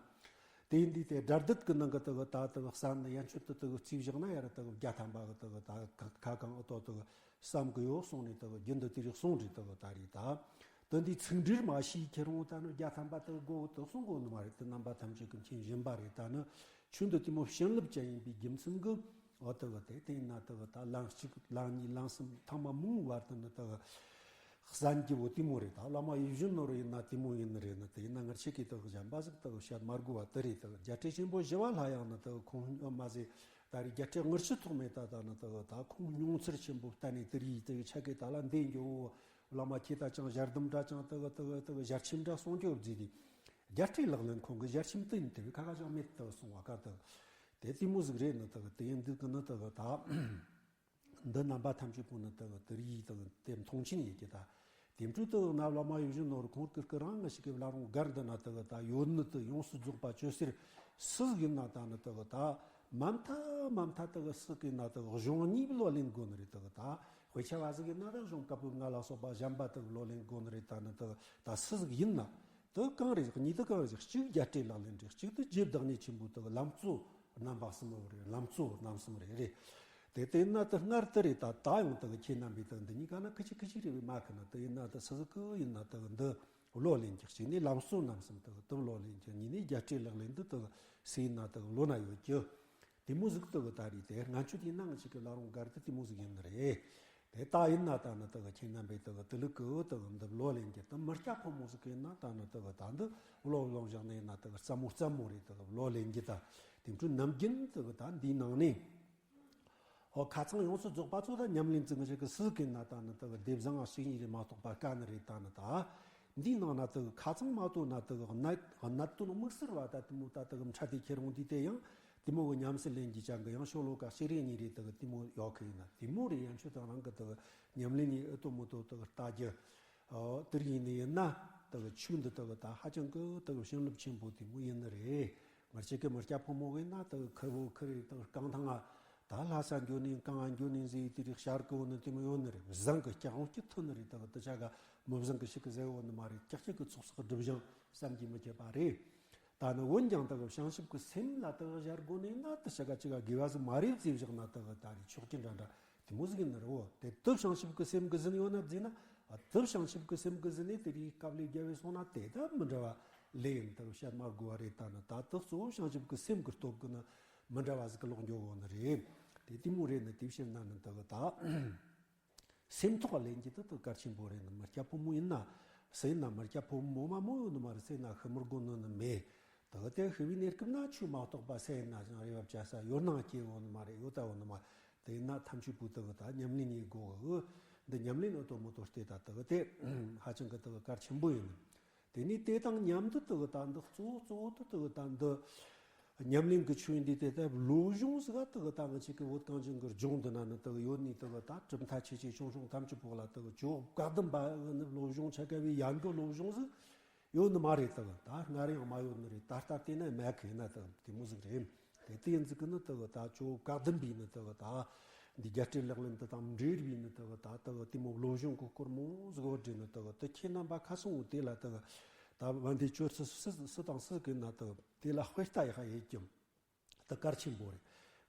དེ་འདི་དེ་སྒྲ་སྡུད་གི་ནང་གི་དེ་གི་ད་དེ་གི་གསན་ནི་ཡན་ཆད་དེ་དེ་གི་རྩིས་བཞག་ན་ཡར་དེ་གི་བརྒྱ་ཐམ་པ་གི་དེ་གི་ད་ཁ་ཁ་གང་ཨོ་ཏོ་དེ་གི་བསམ་གི་ཡོད་གསུངས་ནས་དེ་གི་རྒྱུན་དུ་དེ་རིགས་གསུངས་རེད། དེ་གི་ད་རེད་ད། དེ་འདི་ཚིག་འགྲེལ་མ་ཞིག་ཁྱེར་འོང་ད་ནི་བརྒྱ་ཐམ་པ་དེ་གི་དགོས་དེ་གསུང་དགོས་ནི་མ་རེད། དེ་རྣམ་པ་ཐམས་ཅད་ཀྱི་མཁྱེན་བཞིན་པ་རེད། ད་ནི་ཆོས་འདི་དེ་མོ་བྱིན་རླབས་ཅན་ཡིན་པའི་རྒྱུ་མཚན་གི་འོ་དེ་གི་དེ་དེ་ཡིན་ན་དེ་གི་ད་ལན་གཅིག་ལན་གཉིས་ལན་གསུམ་ཐེངས་མ་མང་བར་དུ་ནི་དེ་གི་གསན་རྒྱུ་བོ་དེ་མོ་རེད། ད་བླ་མ་ཡིད་བཞིན་ནོར་བུ་ཡིན་ན་དེ་མོ་ཡིན་ནི་རེད། ནི་དེ་ཡིན་ན་ང་ཆེ་གི་དེ་གི་གཞན་པ་ཟིག་དེ་གི་བཤད་མ་དགོས་པ་དེ་རེད། དེ་གི་རྒྱལ་སྲས་ཆེན་པོ་ཞི་བ་ལྷ་ཡང་ནི་དེ་གི་ཁོང་མ་ཟད་ད་རེས་རྒྱལ་སྲས་དངུལ་ཆུ་ཐོགས་མེད་ད་ད་ནི་དེ་གི་ད་ཁོང་མྱོང་ཚོར་ཆེན་པོ་བསྟན་ནས་དེ་རིགས་དེ་གི་ཆ་གི་ད་ལ་འདས་འགྱོ། བླ་མ་ཁྱེད་ད་ཅང་ཞལ་གདམས་འདྲ་ཅང་དེ་གི་དེ་གི་དེ་གི་ཞལ་ཆེམས་འདྲ་གསུང་རྒྱུ་བརྫིས་ཏེ། རྒྱལ་སྲས་ལག་ལེན་ཁོང་གི་ཞལ་ཆེམས་དེ་ཡིན་དེ་བས་ཁ་ཁ་ཅང་མེད་དེ་གསུང་བ་ཀ་དེ་གི་དེ་དེ་མོ་ཟིག་རེད། ནི་དེ་གི་དེ་ཡིན་འདུག་གི། ནི་དེ་གི་ད་འདི་རྣམ་པ་ཐམས་ཅད་པོ་ནི་དེ་གི་དེ་རིགས་དེ་གི་དེ་མཐོང་ཆེན་ཡིན་གྱི། ད་དེ་འཕྲོ་དེ་གི་ན་བླ་མ་ཡིད་བཞིན་ནོར་བུ་ཁོང་གི་སྐུ་རང་ང་ཞིག་གི་བླ་རུང་སྒར་འདི་ན་དེ་གི་ད་ཡོད་ནི་དེ་ཡོངས་སུ་རྫོགས་པ་ཅོད་ཟེར་སུ་ཟིག་ཡིན་ན་ད་ནི་དེ་གི་ད་མ་མཐའ་མ་མཐའ་དེ་གི་སུ་གི་ན་དེ་གི་གཞུང་གཉིས་བློ་ལེན་དགོས་ནི་རེད། དེ་གི་ད། དཔེ་ཆ་བ་ཟིག་ཡིན་ན་རང་གཞུང་བཀའ་པོད་ལྔ་ལ་སོགས་པ་གཞན་པ་དག་བློ་ལེན་དགོས་ནི་རེད། ད་ནི་དག་ད་སུ་ཟིག་ཡིན་ན་དག་གང་རེད། གཉིས་དག་གང་རེད། གཅིག་རྒྱལ་སྲས་ལག་ལེན་རེད། གཅིག་དེ་རྗེ་བདག་ཉིད་ཆེན་པོའི་དག་ལམ་གཙོ་རྣམ་པ་གསུམ་པོ་རེད། ལམ་གཙོ་རྣམ་གསུམ་རེད་རེད། དེ་དེ་ཡིན་ན་དག་སྔར་དེ་རེད། ད་ད་ཡང་དག་ཁྱེད་རྣམ་པས་དག་འདི་གཉིས་ཀ་ན་ཁི་ཆི་ཁི་ཆི་རེད་བས་མ་ཁི་ན། དེ་ཡིན་ན་དག་སུ་ཟིག་གི་ཡིན་ན་དག་འདི་བློ་ལེན་གྱི། གཅིག་ནས་ལམ་གཙོ་རྣམ་གསུམ་དག་དེ་བློ་ལེན་གྱི། གཉིས་ནས་རྒྱལ་སྲས་ལག་ལེན་འདི་དག་སུ་ཡིན་ན་དག་བློ་ན་ཡོད་ཀྱི། དེ་མོ་ཟིག་དག་ད་རེད། དེ་ང་ཆོ་དེ་ནང་ཅིག་གི་བླ་རུང་སྒར་དེ་དེ་མོ་ཟིག་ཡིན་ནི་རེད། དེ་ད་ཡིན་ན་ད་ནི་དག་ཁྱེད་རྣམ་པས་དག་དེ་ལུགས་གི་དག་འདི་བློ་ལེན་གྱི། ད་མི་སྐྱ་ཕོ་མོ་ཟིག་གི་ཡིན་ན་ད་ནི་དག་ད་འདི་བློ་བློ་བཞག་ནི་ཡིན་ན་དག་རྩ་མོ་རྩ་མོ་རེད། དག་བློ་ལེན་གྱི། ད་དེ་འཕྲོ་ནམ་རྒྱུན་དག་ད་འདིའི་ནང་ནས་ཨོ་ཁ་ཚང་ཡོངས་སུ་རྫོགས་པ་ཚོ་ད་ཉམས་ལེན་ཙི་གི་ཅིག་གི་སུ་གི་ན་ད་ནི་དག་སྡེ་བཟང་ང་ཞིག་ཡིན་རེད་མ་གཏོགས་པ་དཀའ་ནི་རེད། ད་ནི་ད་འདིའི་ནང་ན་དག་ཁ་ཚང་མ་གཏོགས་ན་དག་གནད་གནད་དོན་དམིགས་བསལ་བ་ད་དེ་མོ་ད་དག་འཕྲད་དེ་ཁྱེར་འོང་དུས་དེ་ཡང་དེ་མོ་གི་ཉམས་སུ་ལེན་གྱི་ཅང་གི་ཡང་ཤོ་ལོ་ཀ་ཞིག་རེ་གཉིས་རེ་དག་དེ་མོ་ཡོད་གི་ཡིན་ན། དེ་མོ་རེ་ཡང་ཆོས་དང་རང་གི་དག་ཉམས་ལེན་ནི་ཨི་ཏོ་མོ་ཏོ་དག་ལྟ་རྒྱུ། ཨོ་དེ་རིགས་ཡིན་ནི་ཡིན་ན་དག་ཆོས་འདི་དག་ད་ཧ་ཅང་གི་དག་བྱིན་རླབས་ཆེན་པོ་དེ་མོ་ཡིན་ནི་རེད། ང་ཅག་གི་མི་སྐྱ་ཕོ་མོ་གི་ན་དག་ཁུར་བོ་ཁུར་རེ་དག་རྐང་ཐང་ང་། ད་ལྷ་ས་འགྱོ་ནི་གང་ང་འགྱོ་ནི་ཟེར་དེ་རིགས་བྱ་དགོས་ནི་དེ་མོ་ཡོད་ནི་རེད། བཟང་གི་སྐྱག་ཧོང་སྐྱིད་ཐུབ་ནི་རེད། ད་གི་དེ་ཆ་ག་མི་བཟང་གི་ཞིག་གི་ཟེར་བོ་ནི་མ་རེད། ཀྱག་ཀྱག་གི་ཚོགས་སུ་སྒྲུབ་བཞིན་བསམ་གྱིས་མི་ཁྱབ་པ་རེད། ད་ནི་འོན་ཀྱང་ད་གི་བྱང་ཆུབ་ཀྱི་སེམས་ལ་ད་གི་བྱ་དགོས་ནི་ན་དེ་ཆ་ག་ཅི་ག་དགེ་བ་ཟིག་མ་རེད་ཟེར་བཞག་ན་ད་གི་ད་རེད་ཆོག་གི་འདྲ་འདྲ་དེ་མོ་ཟིག་ཡིན་ནི་རེད། འོ་དེ་དུ་བྱང་ཆུབ་ཀྱི་སེམས་གི་ཟིན་ཡོད་ན་ཟིན་ན། ཨ་དུ་བྱང་ཆུབ་ཀྱི་སེམས་གི་ཟིན་ནས་དེ་རིགས་སྐབས་ལས་རྒྱལ་བས་སོང་ན་དེ་ད་མི་འདྲ་བ་ལས་ཡིན་ད་གི་བཤད་མ་དགོས་པ་རེད། ད་ནི་ད་དུ་གཙོ་བོ་བྱང་ཆུབ་ཀྱི་སེམས་གི་སྟོབས་གི་ནི་མི་འདྲ་བ་ཟིག་གི་ལོག་འགྱོ་གོ་ནི་རེད། དེ་དེ་མོ་རེད་ནི་དེ་བཤད་ན་ནི་ད་གི་ད། སེམས་ཐོག་ལེན་གྱི་དེ་དེ་གལ་ཆེན་པོ་རེད་ནི། མི་སྐྱ་ཕོ་མོ་ཡིན་ན་སུ་ཡིན་ན། མི་སྐྱ་ཕོ་མོ་མོ་མ་མོ་ཡོད་ནི་མ་རེད། སུ་ཡིན་ན་ཤི་མི་དགོས་ནི་ནི་མེད། དེ་དེ་ཤི་བའི་གནས་སྐབས་ན་ཆོས་མ་གཏོགས་པ་སུ་ཡིན་ན་ཅང་རེ་བ་བྱ་ས་ཡོད་ནང་སྐྱེ་འོ་ནི་མ་རེད། ཡོད་ད་འོ་ནི་མ་དེ་ཡིན་ན་ཐམས་ཅད་པོ་དེ་གི་ད་ཉམས་ལེན་ཡེད་དགོས་གི། འདི་ཉམས་ལེན་ཨོ་ཏོ་མོ་ཏོ་སྟེ་ད་དེ་གི་དེ་ཧ་ཅང་གི་དེ་གི་གལ་ཆེན་པོ་ཡིན་ནི། དེ་ནས་དེ་དང་མཉམ་དུ་དེ་གི་ད་འདི་གཙོ་བོ་གཙོ་བོ་དེ་དེ་གི་ད་འདི། ཉམས་ལེན་གྱི་ཆོས་འདི་དེ་ལྟ་བུ་བློ་སྦྱོང་ཟིག་ག་དེ་གི་ད་ང་ཅིག་གི་བོད་གངས་ཅན་གྱི་ལྗོངས་འདི་ན་ནི་དེ་གི་ཡོད་ནི་དེ་གི་ད་གྲུབ་མཐའ་ཆེ་ཆེ་ཆུང་ཆུང་ཐམས་ཅད་པོ་ལ་དེ་གི་ཇོ་བོ་བཀའ་གདམས་པ་གི་ནི་བློ་སྦྱོང་ཆ་ག་བའི་ཡན་གི་བློ་སྦྱོང་ཟིག་ཡོད་ནི་མ་རེད། དེ་གི་ད་སྔར་ཡང་མ་ཡོད་ནི་རེད། ད་ལྟ་བལྟས་ན་མེད་གི་ཡིན་ན་དེ་གི་དེ་མོ་ཟིག་རེད། དེ་དེ་ཡིན་ཟིག་གི་ནི་དེ་གི་ད་ཇོ་བོ་བཀའ་གདམས་པའི་ནི་དེ་གི་ད་འདི་རྒྱལ་སྲས་ལག་ལེན་དེ་དང་འབྲེལ་བའི་ནི་དེ་གི་ད་དེ་གི་དེ་མོ་བློ་སྦྱོང་གི་སྐོར་མོ་ཟིག་བོ་འདྲེ་ནི་དེ་གི་དེ་ཁྱེད་རྣམ་པ་ཁ་སང་བོ་དེ་ལ་དེ་གི་ད་བན་དེ་ཁྱོད་སུ་སུ་སུ་དང་སུ་གི་ན་དེ་དེ་ལ་དཔེ་ལྟ་ཡག་ཡེད་ཀྱང་དེ་གལ་ཆེན་པོ་རེད།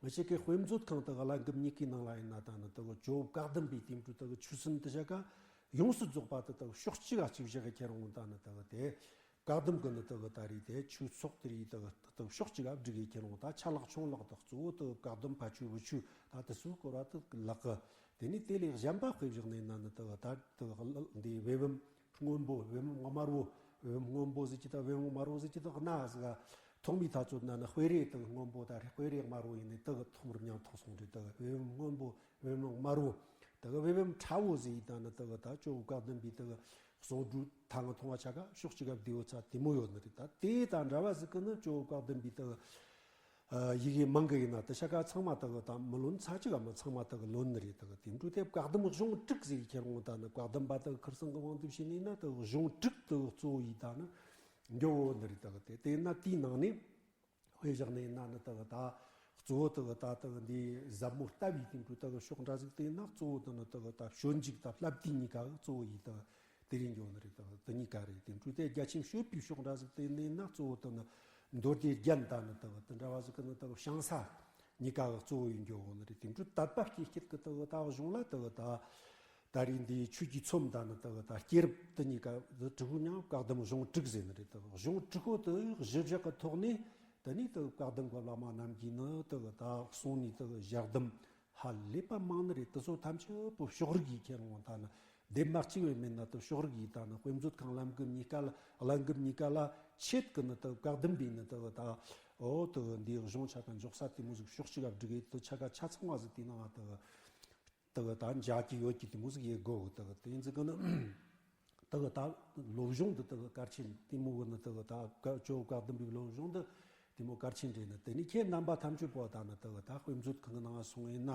ང་ཅག་གི་དཔེ་མཛོད་ཁང་དེ་གི་བླ་འགུམ་གཉིས་ཀའི་ནང་ལ་ཡིན་ན་ད་ནི་དེ་གི་ཇོ་བོ་བཀའ་གདམས་པའི་དེ་འདྲ་དེ་གི་ཆོས་ཚན་དེ་ཆ་ག་ཡོངས་སུ་རྫོགས་པ་དེ་དེ་གི་ཕྱོགས་གཅིག་ག་གཅིག་བཞག་གི་ཁྱེར་འོང་ད་ནི་དེ་གི་དེ། བཀའ་གདམས་ཀྱི་ནི་དེ་གི་ད་རེས་དེ་ཆོས་ཚོགས་དེ་རེས་དེ་གི་དེ་ཕྱོགས་གཅིག་ག་བསྒྲིགས་ཡི་ཁྱེར་འོང་ད་ཆ་ལག་ཆུང་ལག་དེ་གཙོ་བོ་དེ་བཀའ་གདམས་ཕ་ཆོས་བུ་ཆོས་ད་དེ་ཚོའི་སྐོར་བ་དེ་ལག་གི། དེ་ནས་དེ་ལས་གཞན་པ་དཔེ་བཞག་ནས་ན་ནི་དེ་གི་ད་དེ་གི་འདི་བེ་བུམ་སྔོན་པོ་བེ་བུམ་དམར་པོ། བེ་བུམ་སྔོན་པོ་ཟེར་གྱི་ད་བེ་བུམ་དམར་པོ་ཟེར་གྱི་ད་གི་ན་ཟིག་ག་ཐོག་མའི་ཐག་ཚོད་ན་ནི་དཔེ་རེ་དེ་གི་སྔོན་པོ་ད་རེ་དཔེ་རེ་དམར་པོ་ཡིན་ནི་དེ་གི་ཐོག་མར་མྱང་ཐོག་སོང་རེད། དེ་གི་བེ་བུམ་སྔོན་པོ་བེ་བུམ་དམར་པོ། དེ་གི་བེ་བུམ་ཁྲ་བོ་ཟེར་ཡི་ད་ནི་དེ་གི་ད་ཇོ་བོ་བཀའ་གདམས་པའི་དེ་གི་གསོག་སྒྲུབ་ཐང་མཐོང་བ་ཆ་ག་ཕྱོགས་གཅིག་ག་བདེ་བོ་ཚ་དེ་མོ་ཡོད་ནི་རེད། ད་དེ་དང་འདྲ་བ་ཟིག་གི་ནི་ཇོ་བོ་བཀའ་གདམས་པའི་དེ་གི་ཡི་གེ་མང་གི་ཡིན་ན་དེ་ཆ་ག་ཚང་མ་དེ་གི་ད་མི་ལོན་ཚ་གཅིག་ག་མི་ཚང་མ་དེ་གི་ལོན་ནི་རེད། དེ་གི་དེ་འདྲ་དེ་བཀའ་གདམས་གཞུང་དྲུག་ཟེར་ཁྱེར་འོང་ད་ནི་བཀའ་གདམས་པ་དེ་གི་ཁིར་སང་གི་དབང་དུ་བྱས་ནས་ན་དེ་གི་གཞུང་དྲུག་དེ་གི་གཙོ་བོ་ཡི་ད་ནི་འགྱོ་བོ་ནི་རེད། དེ་གི་དེ་དེ་ན་དེའི་ནང་ནས། དཔེ་བཞག་ནས་ན་ནི་དག་ད་གཙོ་བོ་དག་ད་དག་འདི་ཟབ་མོ་ལྟ་བའི་སྟེང་དུ་དག་ཕྱོགས་འདྲ་ཟིག་དེ་ན་གཙོ་བོ་དག་ནི་དག་ད་སྤྱོད་འཇུག་དང་བསླབ་བཏུས་གཉིས་ཀ་གཙོ་བོ་ཡིན། དག་དེ་རིང་འགྱོ་ནི་རེད། དག་དེ་གཉིས་ཀ་རེད། དེ་འཕྲོས་དེ་རྒྱ་ཆེན་སྤྱོད་པའི་ཕྱོགས་འདྲ་ཟིག་དེ་ནས་ན་གཙོ་བོ་དག་ནི་མདོ་སྡེ་རྒྱན་དང་ནི་དག་དེ་འདྲ་བ་ཟིག་གི་ནི་དག་བྱང་ས་གཉིས་ཀ་གཙོ་བོ་ཡིན་འགྱོ་ནི་རེད། དེ་འཕྲོས་དད་པ་སྐྱེ་བྱེད་ཀྱི་དག་ད་གཞུང་ལ་དག་ད། ད་རེས་འདིའི་ཆོས་ཀྱི་ཚོམས་དང་ནི་དག་ད་སྐྱེས་རབས་དེ་གཉིས་ཀ་དྲུག་པོ་མཉམ་བཀའ་གདམས་གཞུང་དྲུག་ཟེར་ནི་རེད། དག་གཞུང་དྲུག་པོ་དེ་གཞི་བཞག་གི་ཐོག་ནས་དེ་ནས་དག་བཀའ་གདམས་ཀྱི་བླ་མ་རྣམས་ཀྱིས་ནི་དག་ད་གསུངས་ནས་དག་ཞལ་གདམས་ཧ་ལས་པ་མང་ནི་རེད། དེ་ཚོ་ཐམས་ཅད་པོ་ཕྱོགས་རིས་ཀྱི་ཁྱེར་འོང་ད་ནི་སྡེབ་མ་གཅིག་བས་མིན་ན་དག་ཕྱོགས་རིས་ཀྱི་ད་ནི་དཔེ་མཛོད་ཁང་བླ་འགུམ་གཉིས་ཀ་ལ་བླ་འགུམ་གཉིས་ཀ་ལ་ཆེད་ཀྱི་ནི་དག་བཀའ་གདམས་པའི་ནི་དག་ད་འོ་དག་འདིའི་གཞུང་ཆ་ག་འཇོག་ས་དེ་མོ་ཟིག་ཕྱོགས་གཅིག་ག་བསྒྲིགས་ཡོད། དེ་ཆ་ག་ཆ་ཚང་བ་ཟིག་དེའི་ནང་དག་དེ་གི་ད་འཇའ་གི་ཡོད་ཀྱི་དེ་མོ་ཟིག་ཡེ་དགོས་གི། དེ་གི་དེ་ཡིན་ཟིག་གི་ནི་དེ་གི་ད་སློབ་སྦྱོང་འདི་དེ་གི་གལ་ཆེན་དེ་མོ་གི་ནི་དེ་གི་ད་ཇོ་བོ་བཀའ་གདམས་པའི་སློབ་སྦྱོང་འདི་དེ་མོ་གལ་ཆེན་རེད་ནི། དེ་ནི་ཁྱེད་རྣམ་པ་ཐམས་ཅད་པོ་ད་ནི་དེ་གི་ད་དཔེ་མཛོད་ཁང་གི་ནང་སོང་ཡིན་ན་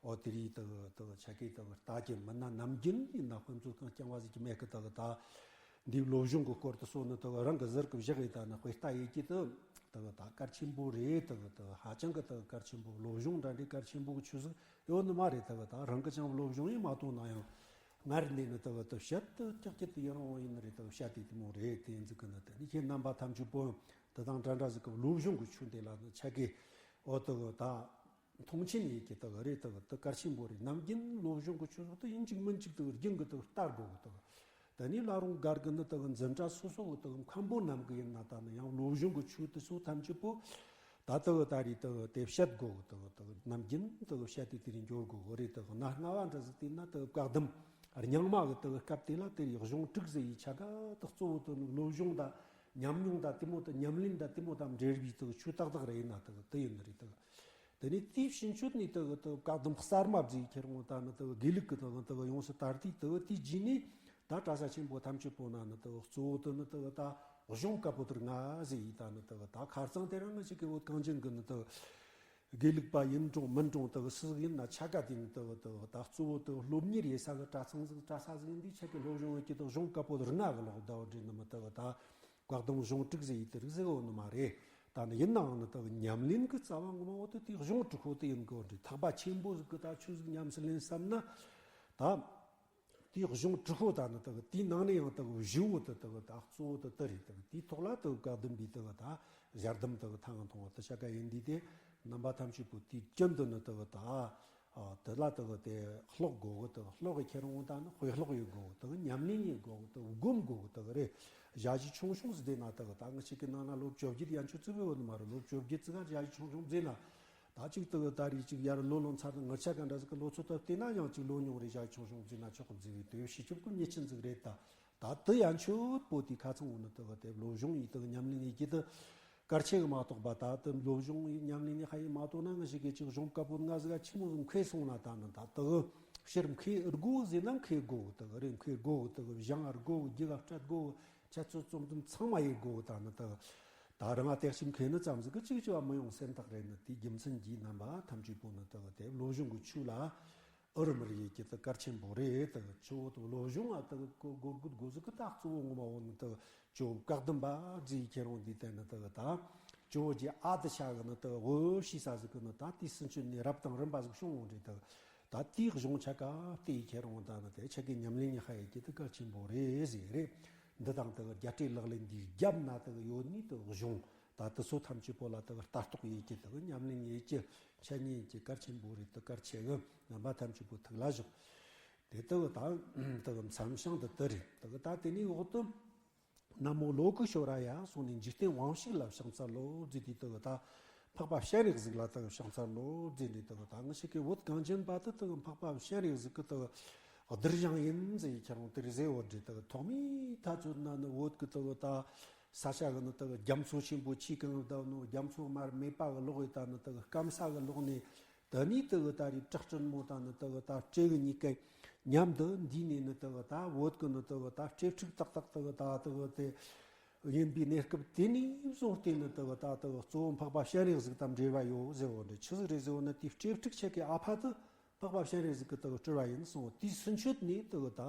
འོ་དེ་རིགས་དེ་གི་དེ་གི་ཆ་གི་དེ་གི་ལྟ་གི་མིན་ན་ནམ་རྒྱུན་ཡིན་ན་དཔེ་མཛོད་ཁང་རྐྱང་བ་ཟིག་གི་མེད་གི། དེ་གི་ད་འདིའི་སློབ་སྦྱོང་གི་སྐོར་དུ་སོ་ནི་དེ་གི་རང་གི་ཟུར་གི་བཞག་ཡི་ད་ནི་དཔེ་ལྟ་ཡི་གི་དེ་དེ་གི་ད་གལ་ཆེན་པོ་རེད། དེ་གི་དེ་གི་ཧ་ཅང་གི་དེ་གི་གལ་ཆེན་པོ། སློབ་སྦྱོང་འདྲ་འདྲའི་གལ་ཆེན་པོ་གི་ཆོས་ཟིག་ཡོད་ནི་མ་རེད། དེ་གི་ད་རང་གི་ཅང་སློབ་སྦྱོང་ཡང་མ་གཏོང་ན་ཡང་སྔར་ནས་ནི་དེ་གི་དེ་བཤད་དེ་ཀྱག་ཀྱག་དེ་ཡང་རང་ཡིན་ནི་རེད། དེ་གི་བཤད་དེ་དེ་མོ་རེད། དེ་ཡིན་ཟིག་གི་ནི་དེ་ནི་ཁྱེད་རྣམ་པ་ཐམས་ཅད་པོ་དེ་དང་འདྲ་འདྲ་ཟིག་གི་སློབ་སྦྱོང་གི་ཆོས་དེ་ལ་ནི་ཆ་གི་འོ་དེ་གི་ད་མཐོང་ཆེན་ཡེད་ཀྱི་དེ་གི་རེད། དེ་གི་དེ་གལ་ཆེན་པོ་རེད། ནམ་རྒྱུན་སློབ་སྦྱོང་གི་ཆོས་ཟིག་དེ་ཡིན་གཅིག་མིན་གཅིག་དེ་གི་རྒྱུན་གི་དེ་གི་ལྟ་དགོས་གི། དེ་གི་དེ་ནི་བླ་རུང་སྒར་གི་ནི་དེ་གི་འཛིན་གྲྭ་སོ་སོ་གི་དེ་གི་མཁན་པོ་རྣམས་གི་ཡིན་ན་ད་ནི་ཡང་སློབ་སྦྱོང་གི་ཆོས་དེ་ཚོ་ཐམས་ཅད་པོ་ད་དེ་གི་ད་རེས་དེ་གི་དེ་བཤད་དགོས་གི། དེ་གི་དེ་གི་ནམ་རྒྱུན་དེ་གི་བཤད་དེ་དེ་རིང་འགྱོ་དགོས་གི་རེད། དེ་གི་གནའ་སྔ་བ་འདྲ་ཟིག་དེ་ན་དེ་གི་བཀའ་གདམས་རྙིང་མ་གི་དེ་གི་སྐབས་དེ་ལ་དེ་རིགས་གཞུང་དྲུག་ཟེར་ཡི་ཆ་ག་དེ་གཙོ་བོ་དེ་ནི་སློབ་སྦྱོང་དང་ཉམས་མྱོང་དང་དེ་མོ་དང་ཉམས་ལེན་དང་དེ་མོ་དང་འབྲེལ་བའི་དེ་གི་ཆོས་ཏག་ཏག་རེད་ཡིན་ན་དེ་གི་དེ་ཡིན་ནི་རེད། དེ་གི་དེ་ནས་དེའི་ཕྱིན་ཆོད་ནས་དེ་གི་དེ་གི་བཀའ་གདམས་གསར་མ་བཟོས་ཁྱེར་འོང་ད་ནི་དེ་གི་དགེ་ལུགས་ཀྱི་དེ་གི་དེ་གི་ཡོངས་སུ་དར་དུས་དེ་གི་དེའི་རྗེས་ནས་ད་གྲྭ་ས་ཆེན་པོ་ཐམས་ཅད་པོ་ན་ནི་དེ་གི་གཙོ་བོ་དེ་ནི་དེ་གི་ད་གཞུང་བཀའ་པོད་ལྔ་ཟེར་ཡི་ད་ནི་དེ་གི་ད་ཁ་རྩང་དེ་རང་ང་ཅིག་གི་བོད་གངས་ཅན་གི་ནི་དེ་གི་དགེ་ལུགས་པ་ཡིན་རུང་མིན་རུང་དེ་གི་སུ་ཟིག་ཡིན་ན་ཆ་ག་དེ་ནི་དེ་གི་དེ་གི་ད་གཙོ་བོ་དེ་གི་སློབ་གཉེར་ཡེད་ས་གི་གྲྭ་ཚང་ཟིག་གྲྭ་ས་ཟིག་ཡིན་དུས་ཆ་གི་སློབ་སྦྱོང་ཡེད་ཀྱི་དེ་གི་གཞུང་བཀའ་པོད་ལྔ་གི་ལོག་ཟླ་བ་འདྲེ་ནི་མི་དེ་གི་ད། བཀའ་གདམས་གཞུང་དྲུག་ཟེར་ཡི་དེ་རིགས་ཟེར་བོ་ནི་མ་རེད། ད་ ད་ནི་ཡིན་ནའང་ནི་དག་ཉམས་ལེན་གྱི་རྩ་བ་ངོ་མ་བོ་དེ་དེའི་གཞུང་དྲུག་པོ་དེ་ཡིན་དགོས་རེད། ཐེག་པ་ཆེན་པོ་ཟིག་གི་ད་ཆོས་ཟིག་ཉམས་སུ་ལེན་བསམ་ན་ད། དེའི་གཞུང་དྲུག་པོ་ད་ནི་དག་དེའི་ནང་ནས་ཡང་དག་བཞི་བོ་དེ་དག་ད་གཙོ་བོ་དེ་དེ་རེད། དག་དེའི་ཐོག་ལ་དག་བཀའ་གདམས་པའི་དག་ད་ཞལ་གདམས་དག་ཐང་མཐོང་བ་དེ་ཤ་ཀ་ཡིན་དུས་དེ་རྣམ་པ་ཐམས་ཅད་པོ་དེའི་རྒྱུན་དུ་ནི་དག་ད། ཨ། དེ་ལ་དག་དེ་ཀློག་དགོས་གི། དག་ཀློག་གི་ཁྱེར་འོང་ད་ནི་དཔེ་ཀློག་ཡེད་དགོས་གི། དག་ཉམས་ལེན་ཡེད་དགོས་གི། དག་སྒོམ་དགོས་གི། དག་རེད། ཞ་ཡི་ཆུང་ཆུང་ཟིག་དེ་ན་དག་ད་ང་ཅག་གི་ནང་ན་ལོ་བཅོ་བརྒྱད་ཡན་ཆོད་ཙི་བས་ཡོད་ནི་མ་རེད། ལོ་བཅོ་བརྒྱད་ཙི་ག་ཞ་ཡི་ཆུང་ཆུང་ཟེར་ན། ད་ཅིག་དག་ད་རེས་ཅིག་ཡར་ལོ་ལོན་ཚར་དུ་ངར་ཆ་ག་འདྲ་ཟིག་གི་ལོ་ཚོད་ད་བལྟས་ན་ཡང་ཅིག་ལོ་ཉུང་རེད། ཞ་ཡི་ཆུང་ཆུང་ཟེར་ན་ཆོག་གི་ཟེར་བའི་དེ་ཤི་ཆོག་གི་མྱི་ཆེན་ཟིག་རེད་ད། ད་དེ་ཡན་ཆོད་པོ་དེ་ཁ་ཚང་བོ་ནི་དག་དེ་སློབ་སྦྱོང་ཡེད། དག་ཉམས་ལེན་ཡེད་རྒྱུ་དེ་གལ་ཆེ་གི་མ་གཏོགས་པ། ད་དེ་སློབ་སྦྱོང་ཡེད་ཉམས་ལེན་ཡེད་ཧ་ཡེད་མ་གཏོགས་ན་ང་ཅག་གི་ཅིག་གཞུང་བཀའ་པོད་ལྔ་ཟིག་ག་ཆི་མོ་ཟིག་མཁས་སོང་ན་ད་ནི་ད་དག་ཕྱིར་མཁས་དགོས་ཟེར་ན་མཁས་དགོས་གི། དག་རེད། མཁས་དགོས་གི། དག་སྦྱང་དགོས་གི། རྒྱུད་ལ་སྤྲད་དགོས་གི། འཆད་རྩོད་རྩོམ་གཏམ་ཚང་མ་ཡེད་དགོས་གི། ད་ནི་དག་ད་རང་ང་དེ་ཞིག་མཁས་ནི་ཙམ་ཟིག་གིས་ཅིག་ཅི་བ་མི་ཡོང་སེམས་ཐག་རེད། ནི་དེའི་རྒྱུ་མཚན་གྱིས་རྣམ་པ་ཐམས་ཅད་པོ་ནི་དག་དེ་སློབ་སྦྱོང་གི་ཆོས་ལ་ཨུ་རུ་མི་རིགས་ཀྱི་དག་གལ་ཆེན་པོ་རེད། དག་ཆུ་བོ་དག་སློབ་སྦྱོང་ཨ་དག་གོ་དགོས་དགོས་ཟིག་གི། ད་གཙོ་བོ་ངོ་མ་བོ་ནི་དག་ཇོ་བོ་བཀའ་གདམས་པ་རྗེ་ཡི་ཁྱེད་རང་འདི་དེ་ནི་དག་ད་ཇོ་བོ་རྗེ་ཨ་ཏི་ཤ་གི་ནི་དག་འོ་ཤེས་ས་ཟིག་གི་ནི་ད་དེའི་སུན་ཆོད་ནས་རབ་དང་རིམ་པ་ཟིག་བྱུང་འོང་རེད། དག་ད་དེའི་གཞུང་ཆ་ག་དེ་ཡི་ཁྱེད་རང་ད་ནི་དེ་ཆ་གི་ཉམས་ལེན་ཡེད་ཧ་ཡེད་རྒྱུ་དེ་གལ་ཆེན་པོ་རེད་ཟེར་རེད། འདི་དང་དག་རྒྱ་སྤྲོས་ལག་ལེན་འདིའི་རྒྱབ་ན་དག་ཡོད་ནི་དག་གཞུང་ད་དེ་ཚོ་ཐམས་ཅད་པོ་ལ་དག་ལྟ་རྟོག་ཡེད་རྒྱུ་དག་ཉམས་ལེན་ཡེད་རྒྱུ་འཆད་ཉན་ཡེད་རྒྱུ་གལ་ཆེན་པོ་རེད། དག་གལ་ཆེ་གི། རྣམ་པ་ཐམས་ཅད་པོ་ཐུགས་ལ་བཞག་དེ་དག་ད་དག་མཚམས་བྱང་དུ་དེ་རེད། དག་ད་དེ་ནས་འོག་ཏུ་ན་མོ་ལོ་ཀུ་ཤྭ་ར་ཡ་གསུངས་ནས་འཇིག་རྟེན་དབང་ཕྱུག་ལ་ཕྱག་འཚལ་ལོ་ཟེར་དུས་དག་ད་འཕགས་པ་སྤྱན་རས་གཟིགས་ལ་དག་ཕྱག་འཚལ་ལོ་ཟེར་ནས། དག་ད་ང་ཅག་གི་བོད་གངས་ཅན་པ་དེ་དག་འཕགས་པ་སྤྱན་རས་གཟིགས་ཀྱི་དག་གདུལ་ཞིང་ཡིན་ཟེར་ཁྱེད་རང་དེ་རེད་ཟེར་བ་འདྲ། དག་ཐོག་མའི་ཐ་ཚོད་ན་ནི་བོད་ཀྱི་དག་ད་ས་ཆ་གི་ནི་དག་རྒྱ་མཚོ་ཆེན་པོ་ཆེ་གང་བསྡད་ནོ། རྒྱ་མཚོ་མར་མེད་པ་གི་ལོག་ཡི་ད་ནི་དག་སྐམ་ས་གི་ལོག་ནས། དེ་ནས་དེ་གི་ད་རེས་བྲག་སྲིན་མོ་དང་ནི་དེ་གི་ད་སྤྲེའུ་གཉིས་ཀ་མཉམ་དུ་འདུས་ནས་ནི་དེ་གི་ད་བོད་གི་ནི་དེ་གི་ད་སྤྲེལ་ཕྲུག་ཏག་ཏག་དེ་གི་ད་དེ་གི་དེ་ཡིན་པའི་གནས་སྐབས་དེ་ནས་བཟུང་སྟེ་ནི་དེ་གི་ད་དེ་གི་གཙོ་བོ་འཕགས་པ་སྤྱན་རས་གཟིགས་དང་འབྲེལ་བ་ཡོད་ཟེར་བ་འདྲ། ཆི་ཟིག་རེད་ཟེར་བ་ན་དེའི་སྤྲེལ་ཕྲུག་ཆེ་གི་ཨ་ཕ་དེ་འཕགས་པ་སྤྱན་རས་གཟིགས་གི་དེ་གི་སྤྲུལ་བ་ཡིན་གསུངས། དེའི་ཚུན་ཆད་ནས་དེ་གི་ད་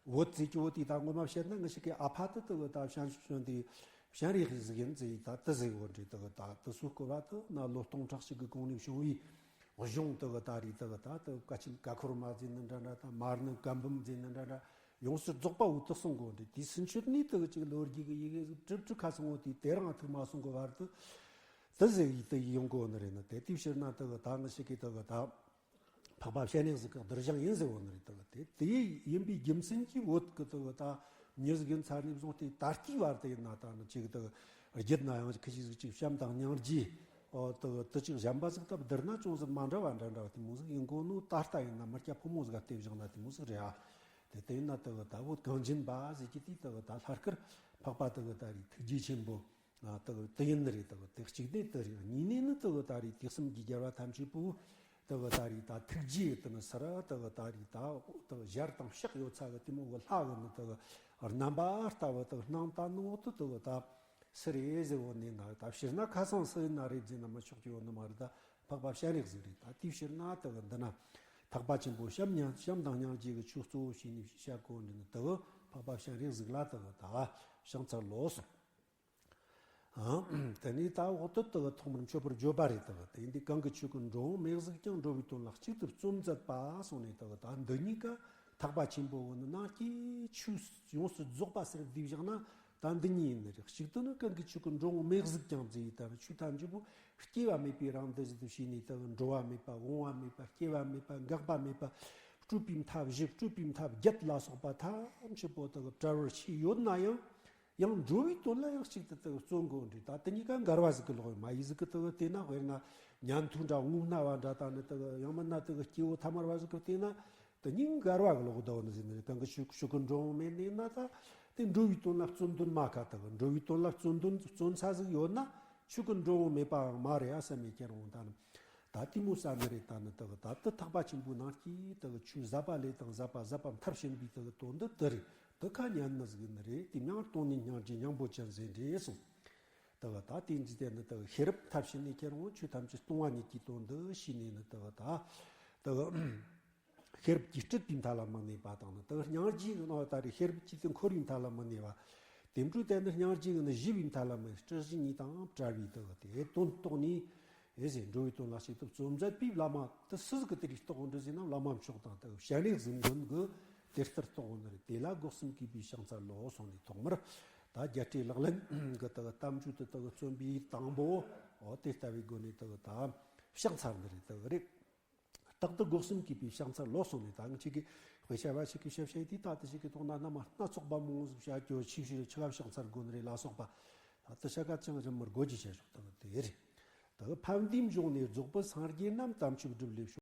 བོད་ཟེར་གི་བོ་དེ་ད་ངོ་མ་བཤད་ན་ང་ཅག་གི་ཨ་ཕ་དེ་དེ་གི་ད་སྤྱན་སྤྱན་དེ། སྤྱན་རས་གཟིགས་ཡིན་ཟེར་ཡི་ད་དེ་ཟེར་བོ་འདྲ། དེ་གི་ད་དེ་ཚོ་སྐོར་བ་དེ་ན་ལོ་སྟོང་ཕྲག་གཅིག་གི་གོང་ནས་བྱུང་བའི་གཞུང་དེ་གི་ད་རེས་དེ་གི་ད་དེ་ཀ་ཆེན་ཀ་འཁོར་མ་ཟེར་ནི་འདྲ་འདྲ། ད་མར་ནི་ཀ་འབུམ་ཟེར་ནི་འདྲ་འདྲ། ཡོངས་སུ་རྫོགས་པ་འུ་ཐུག་སོང་གོ་འདྲ། དེའི་ཚུན་ཆད་ནས་དེ་གི་ཅིག་ལོ་རྒྱུས་གི་ཡི་གེ་ཟིག་གྲུབ་གྲུབ་ཁ་སོང་བོ་དེ་དེ་རང་ཐུག་མ་སོང་གི་བར་དུ་དེ་ཟེར་ཡི་དེ་ཡི་ཡོང་གོ་ནི་རེད། ན་དེ་དེའི་ཕྱིར་ན་དེ་གི་ད་ང་ཅག་གི་དེ་གི་ད། འཕགས་པ་སྤྱན་རས་གཟིགས་ཀྱི་གདུལ་ཞིང་ཡིན་ཟེར་བོ་ནི་རེད། དེ་དེ་ཡིན་པའི་རྒྱུ་མཚན་གྱིས་བོད་ཀྱི་དེ་ད་མྱི་ཟིག་ཡིན་ཚར་ནས་བཟུང་སྟེ་ད་ལྟའི་བར་དུ་ཡིན་ན་ད་ནི་ཅིག་དེ་བརྒྱུད་ན་ཡང་ཁི་ཅིག་ཟིག་ཅིག་བྱམས་དང་སྙིང་རྗེ། ཨོ་དེ་དེ་ཅིག་གཞན་པ་ཟིག་ད་བསྡུར་ན་ཅུང་ཟད་མ་འདྲ་བ་འདྲ་འདྲ་བ་དེ་མོ་ཟིག་ཡིན་གོ་ནོ། ད་ལྟ་ཡིན་ན་མི་སྐྱ་ཕོ་མོ་ཟིག་ག་བལྟས་བཞག་ན་དེ་མོ་ཟིག་རེད་ཨ། དེ་དེ་ཡིན་ན་དེ་ད་བོད་གངས་ཅན་པ་ཟེར་གྱི་དེ་དེ་ད་ལྷག་དཀར་འཕགས་པ་དེ་ད་རེད། ཐུགས་རྗེ་ཆེན་པོ། ཨ། དེ་དེ་ཡིན་ནི་རེད། དེ་དེ་གཅིག་ནས་དེ་རེད། གཉིས་ནས་ནི་དེ་ད་རེས་དུས་གསུམ་གྱི་རྒྱལ་བ་ཐམས་ཅད་པོ་དེ་ད་རེས་ད་ཐུགས་རྗེ་དེ་ནི་སར་དེ་ད་རེས་ད་དེ་ཞལ་དང་ཕྱག་ཡོད་ཚ་གི་དེ་མོ་གི་ལྷ་གི་ནི་དེ་རྣམ་པ་ལྟ་བུ་དེ་སྣང་ད་ནོ་དེ་དེ་ད་སུ་རེད་ཟེར་བོ་ནས་ན། ད་ཕྱིར་ན་ཁ་སང་སུ་ཡིན་ན་རེད་ཟེར་ན་མི་ཆོག་གི་ཡོད་ནི་མ་རེད། ད་འཕགས་པ་སྤྱན་རས་གཟིགས་རེད། ད་དེའི་ཕྱིར་ན་དེ་འདི་ན་ཐེག་པ་ཆེན་པོ་བྱམས་སྙིང་བྱམས་དང་སྙིང་རྗེ་གི་ཆོས་གཙོ་བོ་བྱས་ནས་བཤད་གོ་འདི་ནི་དེ་འཕགས་པ་སྤྱན་རས་གཟིགས་ལ་དེ་ད་ཕྱག་འཚལ་ལོ་གསུངས། དེ་ནས་ད་འོག་ཏུ་དེ་ཐོག་མར་མཆོད་པར་བརྗོད་པ་རེད། དེ་དེ་འདི་གང་གི་ཆོས་ཀུན་འགྲོ་འོང་མེད་གཟུགས་ཀྱང་། འགྲོ་བའི་དོན་ལ་གཅིག་ཏུ་བརྩོན་མཛད་པ་གསུངས་ནས། དེ་ད་འདི་གཉིས་ཀ་ཐེག་པ་ཆེན་པོ་བོ་ནི་ནང་གི་ཆོས་ཡོངས་སུ་རྫོགས་པ་ཟེར་བསྡུས་བཞག་ན་ད་འདི་གཉིས་ཡིན་ནི་རེད། གཅིག་ཏུ་ནི་གང་གི་ཆོས་ཀུན་འགྲོ་འོང་མེད་གཟུགས་ཀྱང་ཟེར་ཡི་ད་ཆོས་ཐམས་ཅད་པོ་སྐྱེ་བ་མེད་པའི་རང་འདུ་ཟེར་དུ་བྱས་ནས། དེ་འགྲོ་བ་མེད་པ། འོང་བ་མེད་པ། སྐྱེ་བ་མེད་པ། འགག་པ་མེད་པ། སྤྲོས་པའི་མཐའ་བཞི། སྤྲོས་པའི་མཐའ་བརྒྱད་ལ་སོགས་པ་ཐམས་ཅད་པོ་དེ་བྲལ་བར་བྱས་ཡོད་ན་ཡང་། ཡང་འགྲོ་བའི་དོན་ལ་ཡང་གཅིག་ཏུ་དེ་བརྩོན་དགོས་འདྲ། ད་དེ་གཉིས་ཀ་འགལ་བ་ཟིག་གི་ལོག་ཡོད་མ་ཡིན་ཟིག་གི། དེ་དེ་ན་དཔེར་ན་ཉན་ཐོས་འདྲ། དངོས་སྨྲ་བ་འདྲ། ད་ནི་དེ་ཡང་མིན་ན་དེ་སྐྱེ་བོ་ཐ་མལ་བ་ཟིག་གི་དེ་ན་དེ་གཉིས་འགལ་བ་གི་ལོག་ད་བ་ནི་ཟིག་ནི། གང་གི་ཆོས་ཆོས་ཀུན་འགྲོ་འོང་མེད་ནི་ན། ད་དེ་འགྲོ་བའི་དོན་ལ་བརྩོན་འདུན་མ་ཁ་དག་འགྲོ་བའི་དོན་ལ་བརྩོན་འདུན་བརྩོན་ས་ཟིག་ཡོད་ན་ཆོས་ཀུན་འགྲོ་འོང་མེད་པའང་མ་རེད་ཨ་བསམ་མེད་ཀྱི་རང་ད་ནི། ད་དེ་མོ་ས་ནི་རེད། ད་ནི་དག་ད་དེ་ཐེག་པ་ཆེན་པོའི་ནང་གི་དག་ཆོས་ཟབ་པ་ལས་དང་ཟབ་པ་ཟབ་པ་མཐར་ཕྱིན་པའི་དག་དོན་འདི་དེ་རེད། དེ་ཁ་ཉན་ནི་ཟིག་ནི་རེད། དེ་མྱང་སྟོང་ཉིད་སྙིང་རྗེ་སྙིང་པོ་ཅན་ཟེར་འདྲེ་གསུངས། དག་ད་དེ་འཇི་དེ་ནི་དག་ཤེས་རབ་མཐར་ཕྱིན་ནས་ཁྱེད་རང་ཆོས་ཐམས་ཅད་སྟོང་པ་ཉིད་ཀྱི་དོན་འདི་ཤེས་ནས་ནི་དག་ད་དག་ཤེས་རབ་ཀྱིས་སྤྲུལ་པའི་མཐའ་ལ་མི་གནས་པ་དང་ནི། དེ་སྙིང་རྗེ་གི་ནང་ད་རེས་ཤེས་རབ་ཀྱིས་དེ་འཁོར་བའི་མཐའ་ལ་མི་གནས་པ། དེ་འཕྲོས་དེ་ནི་སྙིང་རྗེ་གི་ནི་ཞི་བའི་མཐའ་ལ་མེད། སྤྲུལ་གཞི་གཉིས་དང་བྲལ་བའི་དུ་དེ་དོན་རྟོགས་ནས། ཨེ་ཟེར། འགྲོ་བའི་དོན་ལ་ཞིག་ཏུ་བརྩོན་མཛད་པའི་བླ་མ་དུ་སུ་ཟིག་གི་དེ་རིགས་རྟོགས་འདྲི་ཟེར་ན། བླ་མ་མཆོག་དང་དུ་སྤྱན་རས་གཟིགས་མགོན་གྱི་དེ་ལྟར་རྟོགས་ནི་རེད། དེ་ལ་སྒོ་གསུམ་གུས་པས་ཕྱག་འཚལ་ལོ་གསུངས་ནས། ཐོག་མར་ད་རྒྱལ་སྲས་ལག་ལེན་གྱི་དུ་གཏམ་རྒྱུད་དུ་དུ་བརྩོན་པའི་དང་པོ། འོ་དེ་ལྟ་བུའི་སྒོ་ནས་དུ་ད་ཕྱག་འཚལ་ནི་རེད། དུ་རེད། རྟག་ཏུ་སྒོ་གསུམ་གུས་པས་ཕྱག་འཚལ་ལོ་གསུངས་ནས། ད་ངི་ཆེ་གི་དཔེ་ཆ་བ་ཆེ་གི་ཞབས་ཞུ་དེ་ད་དུ་ཞིག་གི་ཐོག་ན་རྣམ་སྣ་ཚོགས་པ་མང་ཟིག་བྱ་རྒྱུ། ཆེ་ཤོས་ཆི་ག་ཕྱག་འཚལ་དགོས་ནི་རེད་ལ་སོགས་པ། ད་དུ་ཤ་ཀ་ཅང་རིམ་མར་དགོས་ཀྱི་བྱ་ཞོག་དང་དེ་རེད། ད་ཕན་བདེའི་འབྱུང་གནས་རྫོགས་པའི་སངས་རྒྱས་རྣམས། དམ་ཆོས་སྒྲུབ་ལེགས་ཤོག།